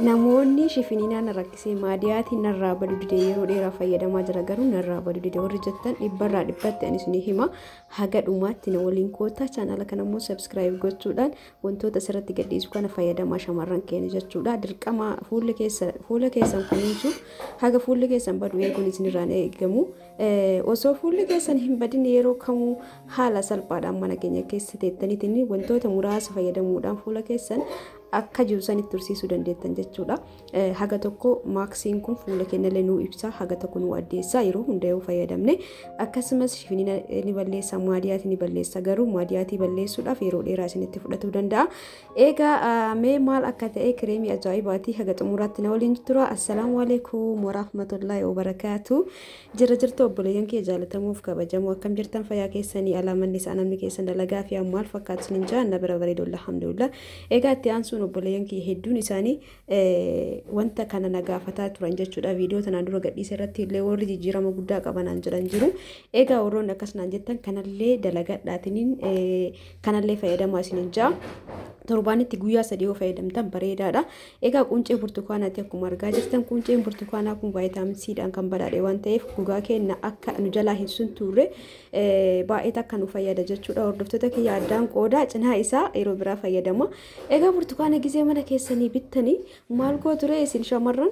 Namoonni shifiniinaa na rakkisee maadiyaatiin narraa badu didee yeroo dheeraa fayyadamaa jira, garuu narraa badu dide warri jettan dhibbarraa dhibbatti anis ni hima. Haga dhumaatti na waliin koottaa. Chaanaala kana immoo subscribe gochuudhaan wantoota asirratti gadhiisu kana fayyadamaa shamarran keenya jechuudha. Dirqama fuula keessan kunuunsuuf haga fuulli keessan badu eeguun isinirraan eegamu. Osoo fuulli keessan hin badin yeroo kamuu haala salphaadhaan mana keenya keessa teettaniitiin wantoota muraasa fayyadamuudhaan fuula keessan akka jiru sanitti tursiisuu dandeettan jechuudha. Haga tokko maaksiin kun fuula keenyallee nuu ibsa, haga tokko nuu addeessa yeroo hunda yoo fayyadamne. Akkasumas shifiniina ni balleessa, maadiyaatii ni balleessa, garuu maadiyaatii balleessuudhaaf yeroo dheeraa isinitti fudhatuu danda'a. Egaa mee maal akka ta'e kireemii ajaa'ibaatii haga xumuraatti na waliin tura. Assalaamu alaikum warahmatullaahi wabarakaatu. Jira jirtu obboleeyyan kee jaallatamuuf kabajamoo, akkam jirtan? Fayyaa keessanii? Alaamanni isaa namni keessan dalagaa fi maal fakkaatu isiniin jaa na bira bareedu, alhamdulillah. Egaa itti aansuun obboleeyyan kiyya hedduun isaanii wanta kana na gaafataa turan jechuudha. Viidiyoo tanaan dura gadhiise irratti illee warri jijjiirama guddaa qabanaan jedhan jiru. Egaa warroonni akkas naan jettan kanallee dalagadhaatiniin kanallee fayyadamaa isiniin jaa. Torbaanitti guyyaa 3 yoo fayyadamtan bareedaadha. Egaa quncee burtukaanaati akkuma argaa jirtan. Qunceen burtukaanaa kun vaayitaamin C'dhaan kan badhaadhe waan ta'eef gogaa keenya akka nu jalaa hin suntuurre baay'ee akka nu fayyada jechuudha. Hordoftoota kiyya, addaan qoodaa cinaa isaa yeroo biraa fayyadama. Egaa burtukaana gizee mana keessanii bittanii maal gooture isin shamarran?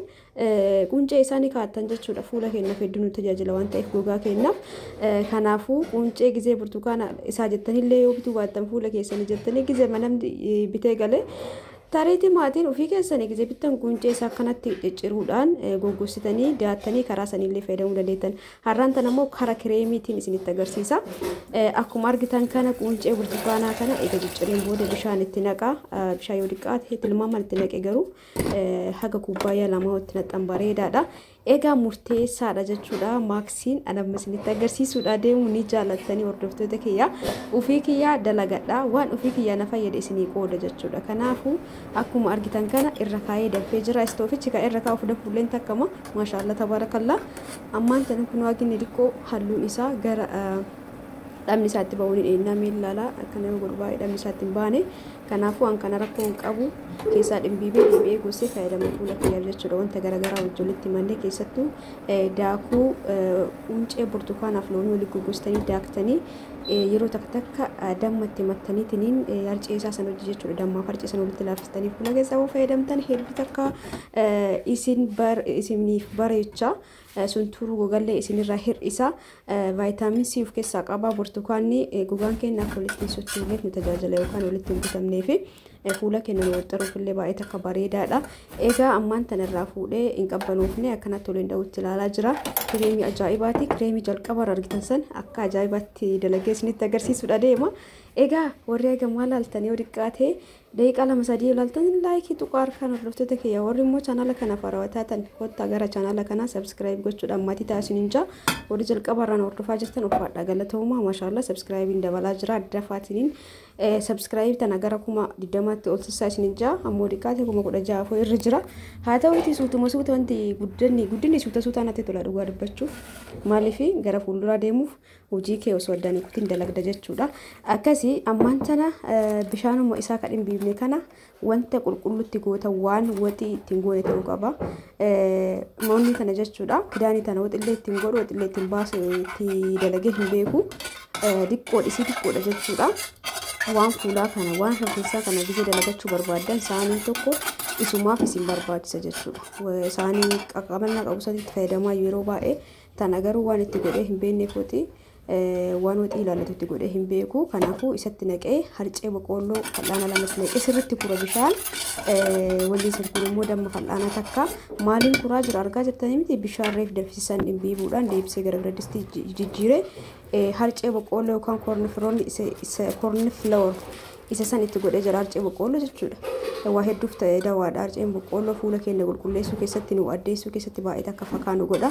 Quncee isaanii kaa'attan jechuudha. Fuula keenyaaf hedduu nu tajaajila waan ta'eef, gogaa keenyaaf. Kanaafuu quncee gizee burtukaana isaa jettanillee yoo bituu baattan, fuula keessanii jettanii gizee namni bitee galee, tariitii maatiin ofii keessanii gizee bittan quncee isaa akkanatti cicciruudhaan goggositanii daattanii karaa saniillee fayyadamuu dandeettan. Har'aan tan ammoo karaa kireemiitiin isinitti agarsiisa. Akkuma argitan kana quncee burtukaanaa kana eega ciccireen booda bishaan itti naqa. Bishaan yoo xiqqaate tilmaamaan itti naqe, garuu haga kubbaayyaa 2 itti naqxan bareedaadha. Egaa murteessaadha jechuudha. Maaksiin anamma isinitti agarsiisuudha deemu ni jaalattanii hordoftoota kiyya. Ofii kiyyaa dalagadha. Waan ofii kiyyaa na fayyade isinii qooda jechuudha. Kanaafuu akkuma argitan kana irra kaayee danfee jira. Istoofichi kan irra kaa'uuf danfulleen takkama. Maashaallah, tabaarakallaa. Ammaan tana kun waaqni xiqqoo halluun isaa gara dhabni isaatti ba'uun hin eenyamee ilaalaa akkana yoo godhu baay'ee dhabni isaatti hin baane. Kanaafuu an kana rakkoo hin qabu, keessaa dhimbiibee deebi'ee gosee fayyadama fuula kiyyaaf jechuudha. Wanta garaagaraa wajjin walitti mannee, keessattuu daakuu quncee burtukaanaaf loomii walitti goggostanii daaktanii yeroo takka takka damma itti mattaniitiniin harcee isaa sana hojii jechuudha. Dammaaf harcee sana walitti laaffistanii fuula keessaa yoo fayyadamtan hedduu takka isin isiniif bareecha. Suntuuruu gogallee isinirraa hir'isa. Vaayitaamin C of keessaa qaba. Burtukaanni gogaan keenya akka walitti hin sochoofneef nu tajaajila yookaan walitti hin bitamneef fuula keenya nu waxxaruuf illee baay'ee takka bareedaadha. Egaa ammaan tana irraa fuudhee hin qabbanoofne, akkanatti waliin dha'utti ilaalaa jira. Kireemii ajaa'ibaati. Kireemii jalqaba irra argitan san akka ajaa'ibaatti dalagee isinitti agarsiisuudha deema. Egaa warri eegamaa laaltan yoo xiqqaate daqiiqaa 2 3 ilaaltan like tuqaa harkaan. Hordoftoota kiyya, warri immoo chaanaala kanaaf haarawaa taatan kottaa gara chaanaala kanaa subscribe gochuudhaan maatii taasisuun hin jaa. Warri jalqaba irraan hordofaa jirtan ulfaadha, galatoomaa. Maashaallaa, subscribeiin dabalaa jira. Adda faatiniin subscribe tana gara 20,000tti ol sissaa isin hin jaa. Ammoo xiqqaate 16,000 irra jira. Haa ta'uuti suutuma suuta wanti guddinni guddinni suuta suutaan natti tola dhugaa dubbachuuf. Maaliif? Gara fuulduraa deemuuf hojii kee osoo addaan hin kutin dalagda jechuudha. Akkasii ammaan tana bishaanuma isaa kan dhimbiifne kana wanta qulqullutti goota, waan waxii ittiin goone ta'uu qaba. Moonni tana jechuudha. Kidaanii tana waxillee ittiin godhu, waxillee ittiin baasu itti dalagee hin beeku. Diqqoo dhisii diqqoodha jechuudha. Waan fuulaa kana, waan rifeensaa kana gizee dalagachuu barbaaddan saaniin tokko isumaaf isin barbaachisa jechuudha. Saanii qaqqabannaa qabu sanitti fayyadamaa yeroo baay'ee. Tana garuu waan itti godhee hin beekneef waan waxii ilaallatu itti godhee hin beeku. Kanaafuu isatti naqee harcee boqqoolloo fal'aana 2tti naqee sirriitti kura bishaan waliin sirkuun immoo damma fal'aana takka. Maaliin kuraa jira argaa jirtanii miti? Bishaan reef danfisisan dhimbiibuudhaan deebisee gara bira jijjiiree harcee boqqoolloo yookaan corn flour isa san itti godhee jira, harcee boqqoolloo jechuudha. Waa hedduuf ta'ee dawaadha. Harceen boqqoolloo fuula keenya qulqulleessuu keessatti, nu addeessuu keessatti baay'ee takka fakkaa nu godha.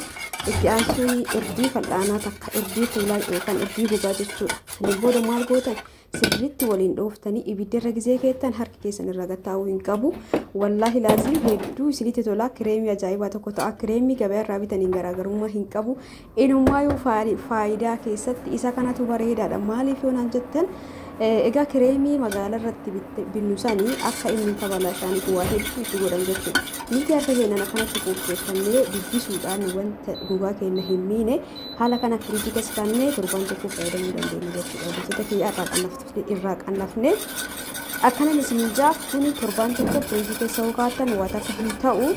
Itti aansuun irdii fal'aanaa takka, irdii fuulaa yookaan irdii gogaa jechuudha. Saniin booda maal gootan? Sirriitti waliin dhooftanii ibiddarra gizee keettan harki keessan irra gattaa'uu hin qabu. Wallaahi laazim hedduu isinitti tola. Kireemii ajaa'ibaa tokko ta'a. Kireemii gabaa irraa bitaniin garaagarummaa hin qabu. Inumaayyuu faayidaa keessatti isa kanatu bareedaadha. Maaliif yoo naan jettan, Egaa kireemii magaalaa irratti binnu sanii akka inni tabalaashaaniif waa hedduu itti godhan jechuudha. Nuti harka keenyaan akkanatti qopheeffannee dubbisuudhaan wanta gogaa keenya hin miine haala kana firiijii keessa kaa'annee torbaan tokko fayyadamuu dandeenya jechuudha. Hordoftoota kiyya irraa qannafnee akkanan isin jaa kun torbaan tokko firiijii keessa yoo kaa'attan waan akka hin ta'u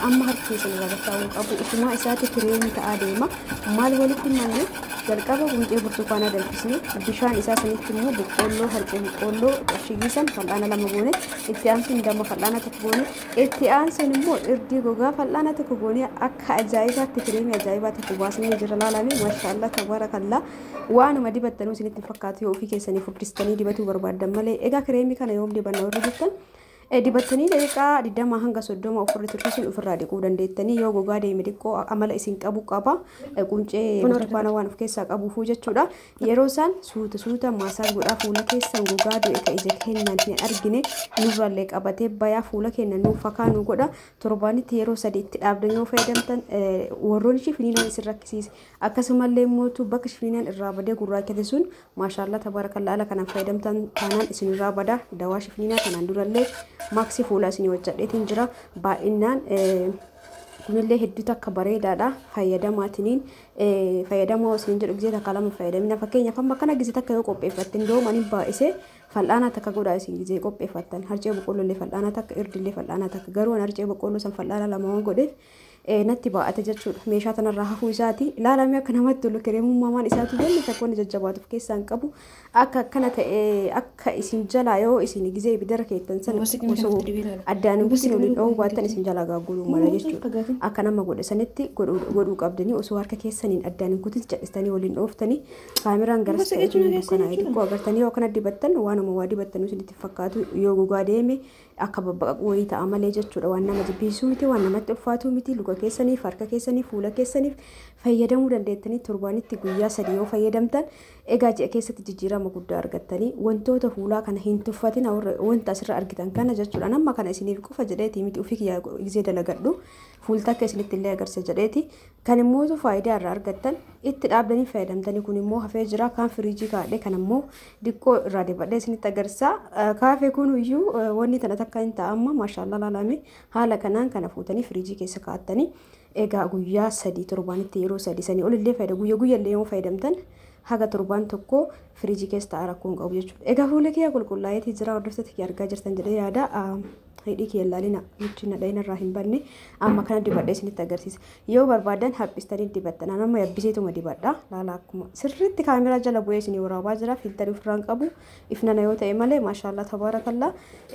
amma harki keessan irraa gattaa'uu qabu. Ufumaa isaatti kireemii ta'aa deema. Maal walitti manne jalqaba quncee burtukaanaa danfisne bishaan isaa sanitti immoo boqqoolloo harcee boqqoolloo shigisan fal'aana 2 goone itti aansuun damma fal'aana 1 goone itti aansuun immoo irdii gogaa fal'aana 1 goone akka ajaa'ibaatti kireemii ajaa'ibaa tokko baasnee jira laalame maashaallah tabaarakallaa waanuma dibattanuu isinitti fakkaatu yoo ofii keessanii furdistanii dibatuu barbaaddan malee. Egaa kireemii kana yoom dibanna warri jettan dibattanii daqiiqaa 20 hanga 30 ofirra tursiisuun ofirraa dhiquu dandeettanii yoo gogaa deeme xiqqoo amala isin qabu qaba quncee burtukaana waan of keessaa qabuufuu jechuudha. Yeroo isaan suuta suuta maasaaj godhaa fuula keessan gogaa du'e ka ija keenyaan hin argine nurraallee qabatee bayaa fuula keenya nuuf fakaa nu godha. Torbaanitti yeroo 3 itti dhaabdan yoo fayyadamtan warroon shifiniinaan isin rakkisiise akkasumallee mootu bakka shifiniinaan irraa badee gurraachate sun maashaallah tabaarakallaa ala kanaan fayyadamtan taanaan isin irraa bada. Dawaa shifiniinaa kanaan durallee maaksii fuula isinii hojjedheetiin jira baay'inaan kunillee hedduu takka bareedaadha fayyadamaatiniin fayyadamaa isin jedhu gisee takka lama fayyadamina fakkeenyaaf amma kana gisee takka yoo qopheeffattan doomaniin baay'isee fal'aana takka godhaa isin gisee qopheeffattan harcee boqqollollee fal'aana takka irdillee fal'aana takka garuu harcee boqqolloo san fal'aana 2 waan godheef natti baa'ate jechuudha. Meeshaa tanarraa hafuu isaati ilaalamee akka namatti tolu kireemummaa waan isaatu jenne takkoonni jajjabaatuuf keessaa hin qabu akka akkana ta'e akka isin jalaa yoo isin gisee ibiddara keettan sana osoo addaan hin kutin waliin dhahuu baattan isin jalaa gaagguruu mala jechuudha. Akka nama godhe sanitti godhuu qabdanii osoo harka keessaniin addaan hin kutin jal'istanii waliin dhooftanii kaameraan garas ta'e dukkanaa'e xiqqoo agartanii yoo akkana dibattan waanuma waa dibattanuu isinitti fakkaatu yoo gogaa deeme akka babbaqaquu wayii ta'a malee jechuudha. Waan nama jibbisiisuu miti waan namatti ulfaatuu miti luka keessaniif harka keessaniif fuula keessaniif fayyadamuu dandeettanii torbaanitti guyyaa 3 yoo fayyadamtan egaa ji'a keessatti jijjiirama guddaa argattanii wantoota fuulaa kana hin tuffatin wanta asirra argitan kana jechuudha. Amma kana isiniif qofa jedheeti miti ofii kiyyaa gisee dalagadhu fuulta akka isinitti illee agarsiisa jedheeti kan immoo faayidaa irraa argattan itti dhaabdanii fayyadamtanii kun immoo hafee jira kaan firiijii kaadhe kan immoo diqqoo irraa dibadhee isinitti agarsiisa. Kaafee kun iyyuu wanni tana takka hin ta'a amma maashaallah laalame haala kanaan kana fuutanii firiijii keessa kaa'attanii egaa guyyaa 3 torbaanitti yeroo 3 sanii olillee fayyada guyyaa guyyaallee yoo fayyadamtan haga torbaan tokko firiijii keessa ta'a rakkoon qabu jechuudha. Egaa fuula kiyya qulqullaa'eetii jira hordoftoota kiyya argaa jirtan jedhee yaada. Hidhii kiyya ilaalina nuti nadheen irraa hin banne amma kana dibadhee isinitti agarsiisa. Yoo barbaadan haphistanii dibattan amma yabbiseetuma dibadha laala akkuma sirriitti kaameraa jala bu'ee isinii waraabaa jira filtarii ofirraa hin qabu ifnana yoo ta'e malee maashaallah tabaarakallaa.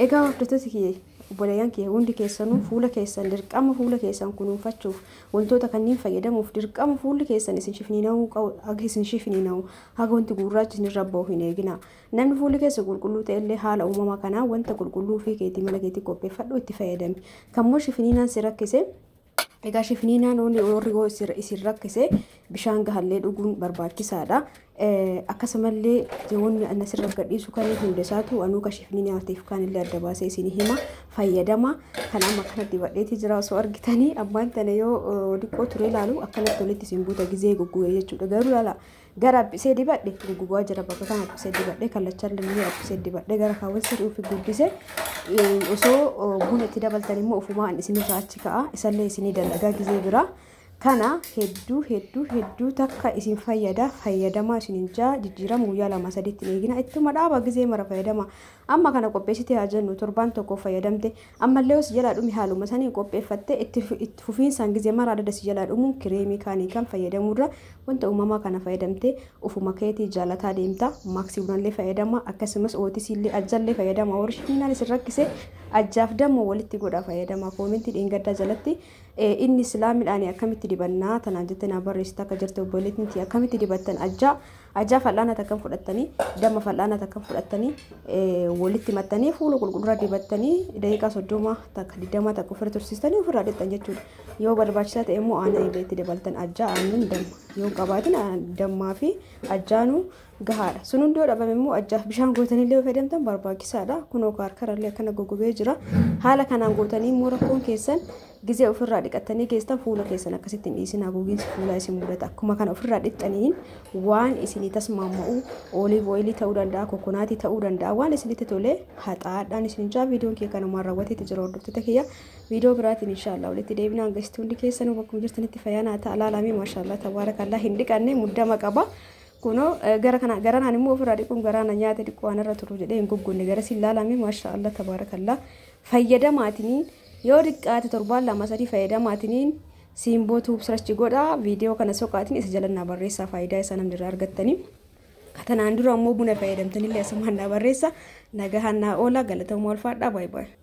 Egaa hordoftoota kiyya obboleeyyan kiyya hundi keessanuu fuula keessan dirqama fuula keessan kunuunfachuuf wantoota kanneen fayyadamuuf dirqama fuulli keessan isin shifniina'uu qabu haga isin shifniina'u haga wanti gurraachi isin irra bahu hin eegina. Namni fuulli keessa qulqulluu ta'e illee haala uumamaa kanaa wanta qulqulluu fi keetii mana keetii qopheeffadhu itti fayyadami. Kammoo shifniinaan si rakkise egaa shifniinaan warri yoo isin rakkise bishaan gahallee dhuguun barbaachisaadha. Akkasumallee wanni asirra gadhiisu kan hunda isaatu anuu ka shifniinaatiif kan illee adda baasee isin hima fayyadama. Kan amma akkanatti dibadheetii jira osoo argitanii abbaan tana yoo diqqoo ture ilaalu akkanatti walitti isin buuta gizee goggogee jechuudha. Garuu laala gara abbisee dibadhe goggogaa jira bakka kana abbisee dibadhe kallachaan illee abbisee dibadhe gara kaawwan sirrii ofii guddise osoo buna itti dabaltan immoo ofumaan isinirraa achi ka'a isallee isinii dalagaa gizee bira. Kana hedduu hedduu hedduu takka isin fayyada fayyadamaa isinin jaa jijjiirama guyyaa 2 3 tti eegina ittuma dhaaba gizee mara fayyadama. Amma kana qopheessite haa jennu torbaan tokko fayyadamte ammallee os jalaa dhumi haaluma sanii qopheeffatte itti fufiinsaan gizee mara adda si jalaa dhumuun kireemii kaanii kan fayyadamurra wanta uumamaa kana fayyadamte ofuma keetii jaalataa deemta. Maaksii bunallee fayyadama akkasumas ootisiillee ajjallee fayyadama warri shifniinaan isin rakkise ajjaaf dammoo walitti godhaa fayyadama. Koomentii dheengaddaa jalatti inni islaamidhaan akkamitti dibannaa tanaan jettee naa barreessite akka jirte obboleettiin akkamitti dibattan ajjaa fal'aana takkan fudhattanii damma fal'aana takkan fudhattanii walitti mattanii fuula qulqullurra dibattanii daqiiqaa 30 takka 20 takka ofirra tursiistanii ofirraa dhiqxan jechuudha. Yoo barbaachisaa ta'e immoo aannan illee itti dabaltan ajjaa aannan damma yoo qabaatin dammaa fi ajjaanuu gahaadha. Sun hundi yoo dhabame immoo ajjaaf bishaan gootanii illee fayyadamtan barbaachisaadha. Kunoo harkarallee akkana goggogee jira. Haala kanaan gootanii immoo rakkoon keessan Gizee ofirraa dhiqattanii keessan fuula keessan akkasitti hin dhiisinaa, gogiinsi fuulaa isin mudata. Akkuma kana ofirraa dhiqxaniin waan isinii tasmaamma'u olive oilii ta'uu danda'a, coconut ta'uu danda'a, waan isinitti tole haxaadhaan isin jaa. Viidiyoon kee kanumaan raawwateetti jira, hordoftoota kiyya. Viidiyoo biraatiin inshaallah walitti deebinaa. Hangasitti hundi keessanuu bakkuma jirtanitti fayyaa naa ta'a. Laalamee, maashaallah tabaarakallah, hin dhiqanne, muddama qaba. Kunoo gara kana garanaan immoo ofirraa dhiquun garaana nyaata dhiqu waan irra turu jedhee hin goggonne. Gara siin laalame, maashaallah tabaarakallah. Fayyadamaatiniin yoo xiqqaate torbaan 2 3 fayyadamaatiniin Simboo Tube search godha. Viidiyoo kana soqaatiin isa jalannaa barreessaa, faayidaa isaa namni irraa argattanii. Kanaan dura immoo buna fayyadamtanillee asumaan naa barreessa. Nagahaan naa oola, galatooma, ulfaadhaa, baay'ee baay'ee.